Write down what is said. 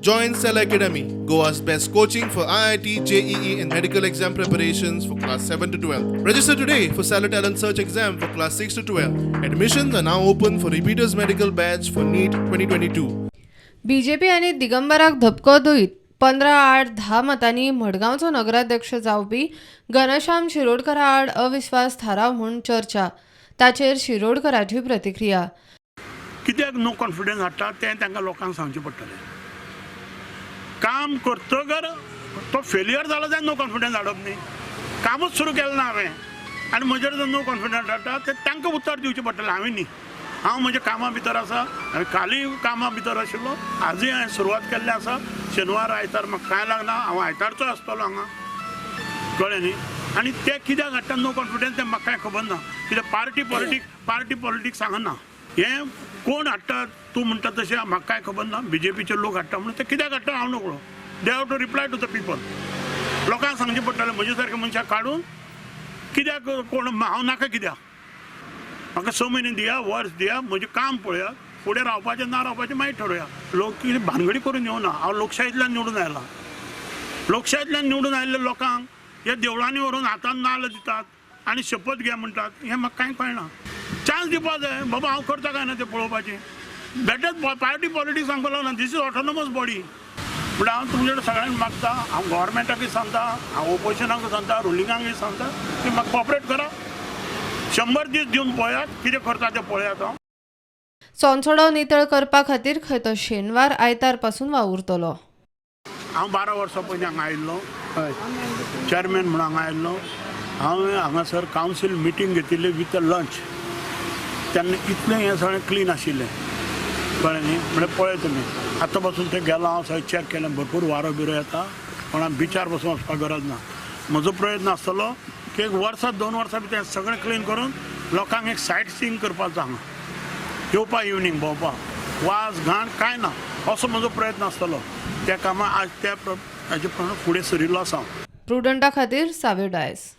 Join Cell Academy, Goa's best coaching for IIT, JEE, and medical exam preparations for class 7 to 12. Register today for Stellar Talent Search exam for class 6 to 12. Admissions are now open for repeaters medical batch for NEET 2022. BJP आनी दिगंबराक धपको दित 15 आड 10 मतांनी मडगांवचो नगराध्यक्ष जावपी घनश्याम शिरोडकरा आड अविस्वास थाराव म्हूण चर्चा, ताचेर शिरोडकराची प्रतिक्रिया. कित्याक नो कॉन्फिडन्स हाडटा तें तांकां लोकांक सांगचें पडटलें. काम करतगर तो फेलियर जालो जाल्यार नो कॉन्फिडन्स हाडप न्ही. कामूच सुरू केलें ना हांवें आनी म्हजेर जर नो कॉन्फिडन्स हाडटा, तें तांकां उत्तर दिवचें पडटलें, हांवें न्ही. हांव म्हज्या कामा भितर आसा. हांवें कालूय कामा भितर आशिल्लो, आजूय हांवें सुरवात केल्ली आसा. शेनवार आयतार म्हाका कांय लागना, हांव आयतारचो आसतलो हांगा, कळ्ळें न्ही? आनी ते कित्याक हाडटा नो कॉन्फिडन्स तें म्हाका कांय खबर ना. कित्याक पार्टी पॉलिटीक, पार्टी पॉलिटिक्स सांगना. हें कोण हाडटा, तूं म्हणटा तशें म्हाका कांय खबर ना. बीजेपीचे लोक हाडटा म्हणून, ते कित्याक हाडटा हांव नकळो. They have to reply to the people. लोकांक सांगचें पडटलें, म्हजे सारके मनशाक काडून कित्याक कोण हांव नाका कित्याक. म्हाका 6 म्हयने दिया, वर्स दिया, म्हजें काम पळया. फुडें रावपाचें ना रावपाचें मागीर ठरोवया. लोक कितें भानगडी करून येवना. हांव लोकशाहींतल्यान निवडून आयला. लोकशाहींतल्यान निवडून आयिल्ल्या लोकांक हे देवळांनी व्हरून हातान नाल्ल दितात आनी शपथ घे म्हणटात, हें म्हाका कांय कळना. चान्स दिवपा जाय बाबा, हांव करता काय ना तें पळोवपाचें. बेटेच पार्टी पॉलिटिक्स सांगपाक लागना. This is autonomous body. म्हणल्यार हांव तुमचे कडेन सगळ्यांक मागता, हांव गोवोरमेंटाकूय सांगता, हांव ओपोजिशनाकूय सांगता, रुलिंगाकूय सांगता की म्हाका कॉपरेट करा. 100 दीस दिवन पळयात, कितें करता तें पळयात हांव. सोनसोडो नितळ करपा खातीर खंय तो शेनवार आयतार पासून वावुरतलो. हांव 12 वर्सां पयलीं हांगा आयिल्लो, हय, चॅरमॅन म्हणून हांगा आयिल्लो. हांवें हांगासर कावन्सील मिटींग घेतिल्ली विथ लंच. तेन्ना इतलें हें सगळें क्लीन आशिल्लें, कळ्ळें न्ही? म्हणल्यार पळय तुमी, आतां पासून थंय गेलो हांव, सगळें चॅक केलें. भरपूर वारो बिरो येता, पण बिचार पासून वचपाक गरज ना. म्हजो प्रयत्न आसतलो की एक वर्सा 2 वर्सां भितर हें सगळें क्लीन करून लोकांक एक सायट सिईंग करपाचो. हांगा येवपा, इवनींग भोंवपा, वास घाण कांय ना, असो म्हजो प्रयत्न आसतलो. त्या कामाक आज त्या हाजे प्रमाणे फुडें सरिल्लो आसा हांव. प्रुडंटा खातीर साव्यो डायस.